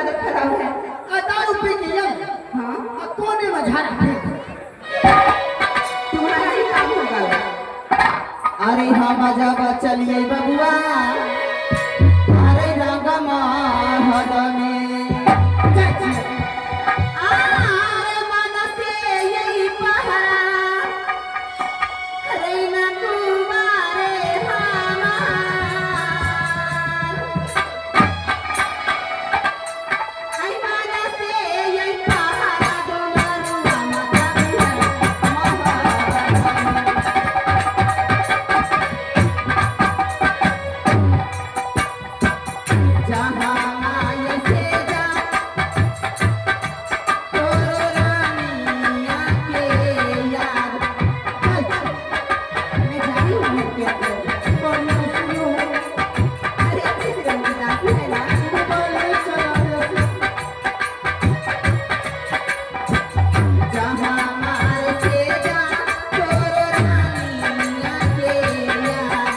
आदत खराब है। आ दारू पी के ये हाँ आ कोने में झाड़ा फेंक। तुम्हारा ही काम होगा। अरे हम जब चलिए बबुआ अरे रंग महल में आरे मन से यही पहरा रे न कुमारे हमार। आई मन से यही पहरा दुलारुआ माता है महार। जहाँ आए से जा तोरो रानिया के यार। मैं जा रही हूँ घर के अंदर। अरे अच्छे से करूँगी, दासी है ना। जहाँ आए से जा तोरो रानिया के यार।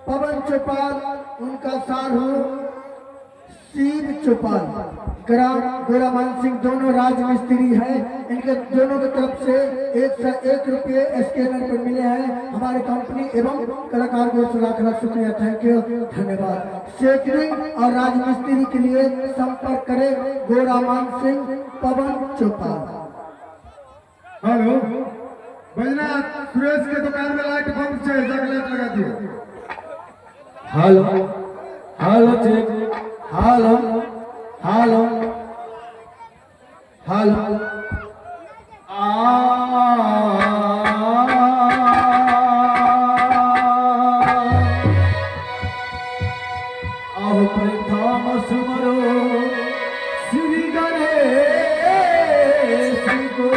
पवन चौपाल, उनका साढ़ू शिव चौपाल, ग्राम गोरामान सिंह, दोनों राजमिस्त्री हैं। इनके दोनों की तरफ से 101 रुपये स्कैनर पर मिले हैं। हमारे कंपनी एवं कलाकार को लाख लाख शुक्रिया, thank you, धन्यवाद। सेटरिंग और राजमिस्त्री के लिए संपर्क करें गोरामान सिंह, पवन चौपाल। हेलो बजनाथ, सुरेश के दुकान में लाइट बंद है, जाके लाइट लगा दियो। Hello hello check, hello hello hello. आहो प्रथम सुमरो श्री गणेश को,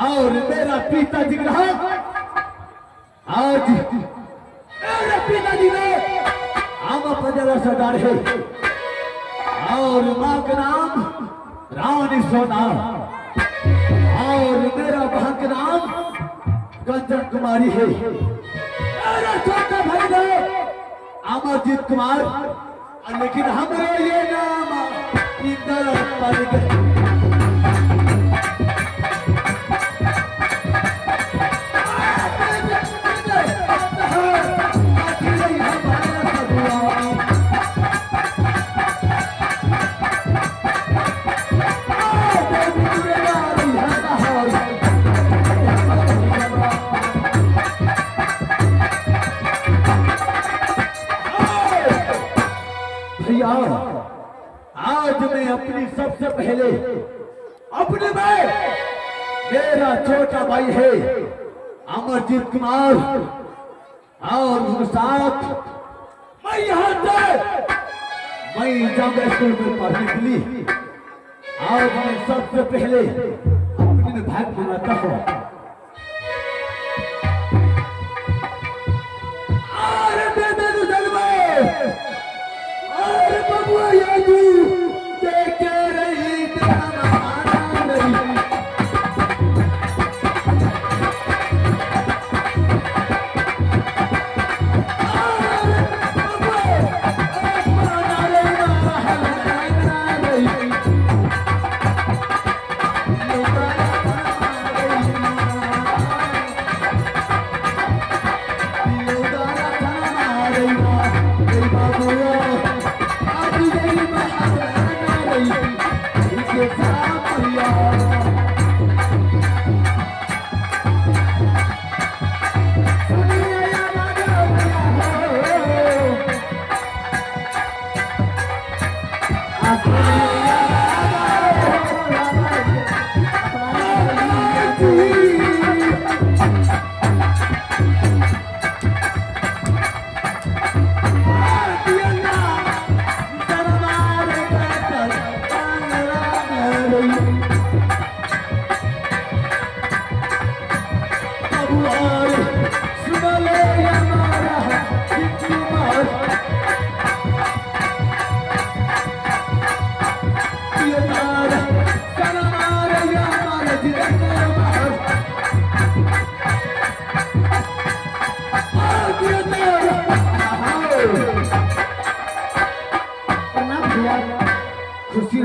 और मेरा पिताजी रहा आज मेरे पिताजी ने आमा प्रजा सरदार है और माँ का नाम रानी सोना और मेरा बहन का नाम कंचन कुमारी है। मेरा छोटा भाई ने अमरजीत कुमार, लेकिन हमारे ये नाम इंदर पड़ गए। आज मैं अपनी सबसे पहले अपने में मेरा छोटा भाई है अमरजीत कुमार और उसके साथ मैं यहां से मैं जाऊंगा स्कूल में पढ़ने के लिए। आज मैं सबसे पहले अपने में भाग मनाता हूं। अरे बबुआ ये तू देखे रही तेरा माना नहीं। अरे बबुआ माना रे माना नहीं।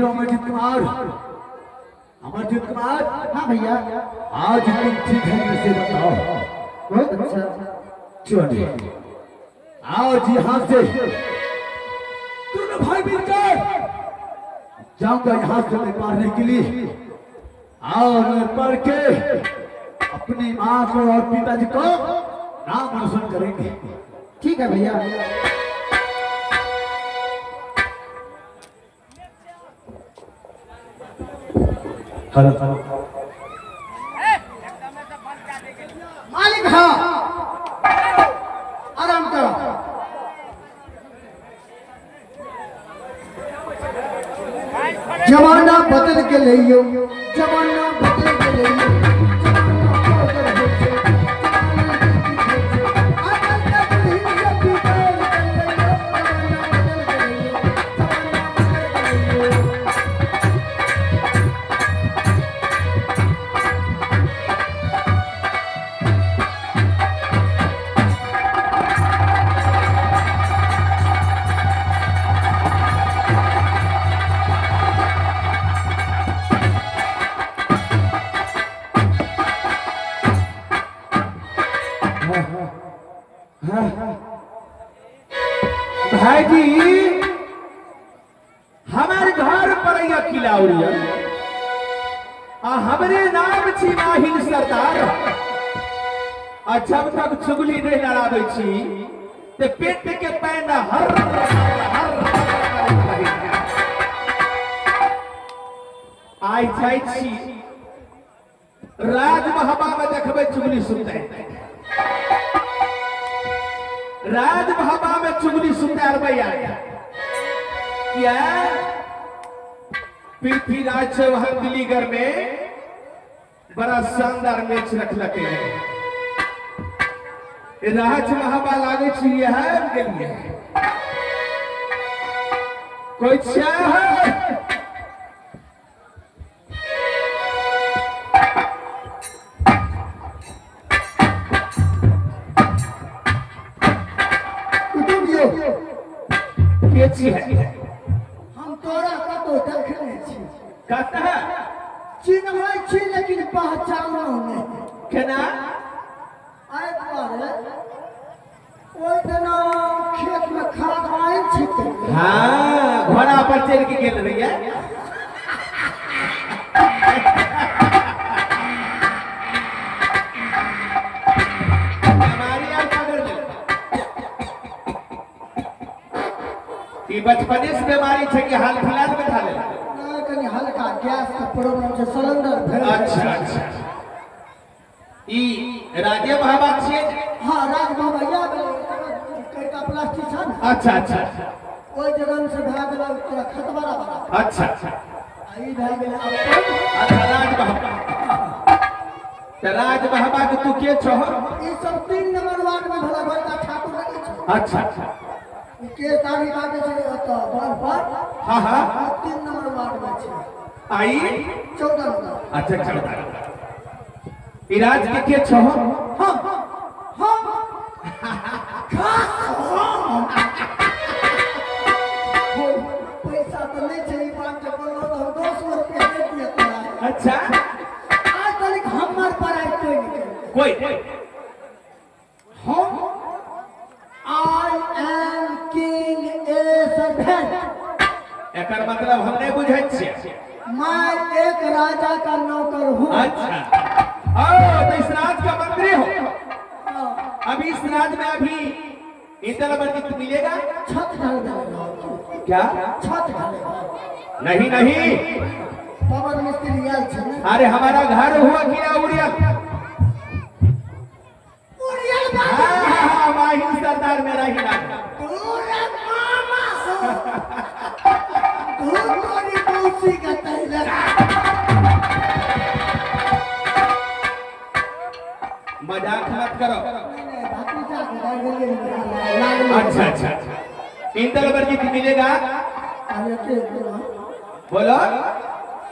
हीरो अमरजीत कुमार। अमरजीत कुमार। हाँ भैया। आज तुम ठीक है मुझसे बताओ। बहुत अच्छा। चलिए आज यहाँ से दोनों भाई मिलकर जाऊंगा यहाँ से मैं पढ़ने के लिए और मैं पढ़ के अपनी माँ को और पिताजी को नाम रोशन करेंगे। ठीक है भैया। हेलो मालिक। हाँ आराम करो। जमाना बदल के लियो, जमाना बदल के लियो, भाई जी हमारे घर पर किलाउरिया आ हमरे नाम छी माहिल सरदार। आ जब तक चुगली नहीं लड़ाबै छी ते पेट के पैना हर हर आइ जाइ छी राजमहबा में देखबै चुगली सुनते। राजमहबा में चुगली सुनते भैया क्या पृथ्वीराज चौहान दिल्लीगढ़ में बड़ा शानदार मैच रखलके है। राजमहबा लागे छी के लिए कोई है। है हम तोरा कतौ देखने छी। कतऽ चिन्है छी लेकिन पहचानो नहि। केना? आइ दुआरे ओहि दिना खेत में खाद आयल छी। हाँ घोड़ा पर चढ़ के गेल रहियै। बचपने से बीमारी है कि हाल फिलहाल में था लेला? ना कनी हल्का गैस का प्रॉब्लम छै, सिलेंडर भेल। अच्छा अच्छा। ई राजे बाबा छियै? हां राज बाबा या कड़का प्लास्टिक छै ने। अच्छा अच्छा। ओइ जगह से भए गेल तोरा खतबरा वाला। अच्छा अच्छा। आ ई भए गेल। अच्छा राज बाबा। त राज बाबा के तू के छह? ई सब 3 नंबर वार्ड में भला बड़का ठाकुर रहै छै। अच्छा अच्छा। के दाढ़ी काटे छै ओतऽ बल पर। हाँ हाँ 3 नंबर वार्ड में छै। आई 14 नंबर। अच्छा 14। इराज के छह? हम हम खास हम पैसा तो नहीं छै ई बात के बोललो तो हम 200 रुपया दे दिए तोरा। अच्छा आज तक हमर पढ़ाई कोई नहीं कोई हम I am king a servant. एकर मतलब हम नहीं बुझै छियै। मैं एक राजा का नौकर हूँ। अच्छा ओ तो इस राज का मंत्री हो। अभी इस राज में अभी इंद्रवर्जित मिलेगा? छत ढल देगा। क्या छत ढलेगा? नहीं नहीं पवन मिस्त्री आयल छै ने। अरे हमारा घर हुआ किला उड़ियल। उड़ियल हाँ माहिर सरदार मेरा ही नाम। तोरा मामा हो तू तोरी मौसी का तैला। मजाक मत करो। नहीं भतीजा के अच्छा अच्छा। इंद्रवर्जित मिलेगा? अरे के बोलो।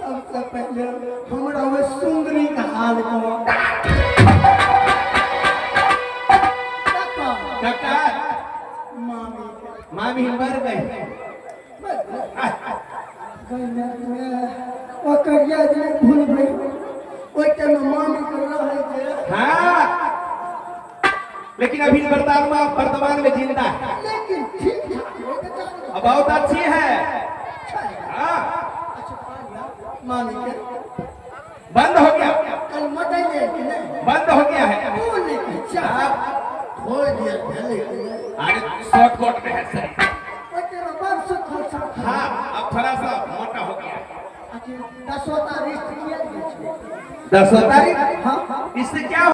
सबसे पहले हमरा वो सुंदरी का हाल कहो। काका मामी मामी मर गई। ओकर याद नहीं भूल गई ओइ टाइम मामी के रहै जे। हाँ, लेकिन अभी वर्तमान में जिंदा है, लेकिन ठीक ठाक है बेचारी। अब बहुत अच्छी है। हाँ, अच्छा मामी के बंद हो गया, कल मटैले कि नहीं? बंद हो गया है। तू नहीं चाह छोड़ दिया पहले कि नहीं? अरे शॉर्टकट में है सही। ओइ तेरा बाप सुखल साथ। हाँ, अब थोड़ा सा मोटा हो गया। अच्छा 10 तारीख किया? 10 तारीख। हाँ, इससे क्या